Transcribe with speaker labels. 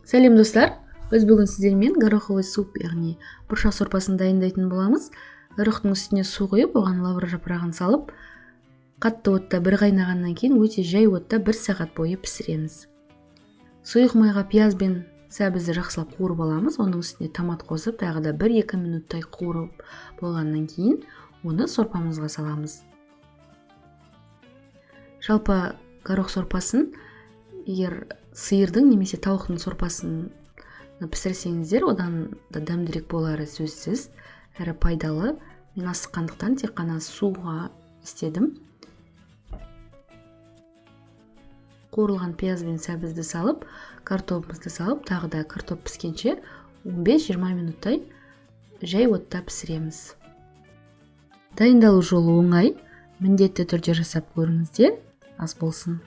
Speaker 1: Сәлем, достар! Біз бүгін сіздермен гороховый суп, яғни бұршақ сорпасын дайындайтын боламыз. Горохтың үстіне су құйып, оған лавр жапырағын салып, қатты отта бір қайнағаннан кейін өте жай отта бір сағат бойы пісіреміз. Сұйық майға пияз бен сәбізді жақсылап қуырып аламыз. Оның үстіне томат қосып, тағы да 1-2 минуттай қуырып болғаннан кейін оны сорпамызға саламыз. Жалпы, горох сорпасын егер сиырдың немесе тауықтың сорпасын пісірсеңіздер, одан да дәмдірек болары сөзсіз әрі пайдалы. Мен асыққандықтан тек қана суға істедім. Қуырылған пияз бен сәбізді салып, картобымызды салып, тағы да картоп піскенше 15-20 минуттай жай отта пісіреміз. Дайындалу жолы оңай, міндетті түрде жасап көріңіздер. Ас болсын!